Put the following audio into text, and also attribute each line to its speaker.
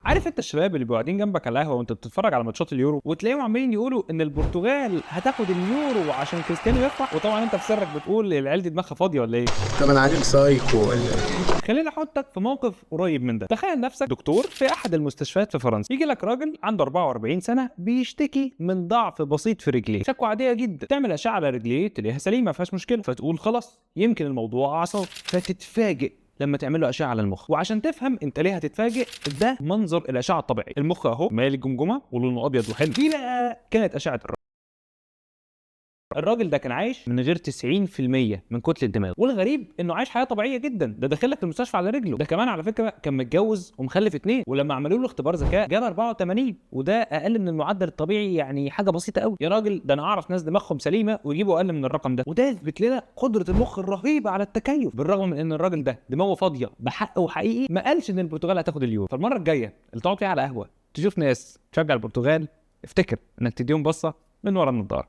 Speaker 1: عارف انت الشباب اللي بيبقوا قاعدين جنبك على القهوة وانت بتتفرج على ماتشات اليورو، وتلاقيهم عمالين يقولوا ان البرتغال هتاخد اليورو عشان كريستيانو يفرح، وطبعا انت في سرك بتقول العيال دي دماغها فاضية ولا ايه؟
Speaker 2: طب انا عادل سايكو ولا ايه؟
Speaker 1: خليني احطك في موقف قريب من ده. تخيل نفسك دكتور في احد المستشفيات في فرنسا، يجي لك راجل عنده 44 سنة بيشتكي من ضعف بسيط في رجليه، شكوى عادية جدا. تعمل اشعه على رجليه تلاقيها سليمة ما فيهاش مشكلة، فتقول خلاص يمكن الموضوع اعصاب، فتتفاجئ لما تعمل له اشعه على المخ. وعشان تفهم انت ليه هتتفاجئ، ده منظر الاشعة الطبيعي، المخ اهو مالي الجمجمة ولونه ابيض وحلو. دي بقى كانت اشعه الراجل. الراجل ده كان عايش من غير 90% من كتلة دماغه، والغريب انه عايش حياة طبيعية جدا، ده داخل لك المستشفى على رجله. ده كمان على فكرة كان متجوز ومخلف 2، ولما عملوا له اختبار ذكاء جاب 84، وده اقل من المعدل الطبيعي، يعني حاجة بسيطة قوي. يا راجل ده انا اعرف ناس دماغهم سليمة ويجيبوا اقل من الرقم ده، وده يثبت لنا قدره المخ الرهيبة على التكيف، بالرغم من ان الراجل ده دماغه فاضية بحق وحقيقي، ما قالش ان البرتغال هتاخد اليورو. فالمره الجاية اللي تقعد فيها على قهوة تشوف ناس تشجع البرتغال، افتكر انك تديهم بصة من ورا النضارة.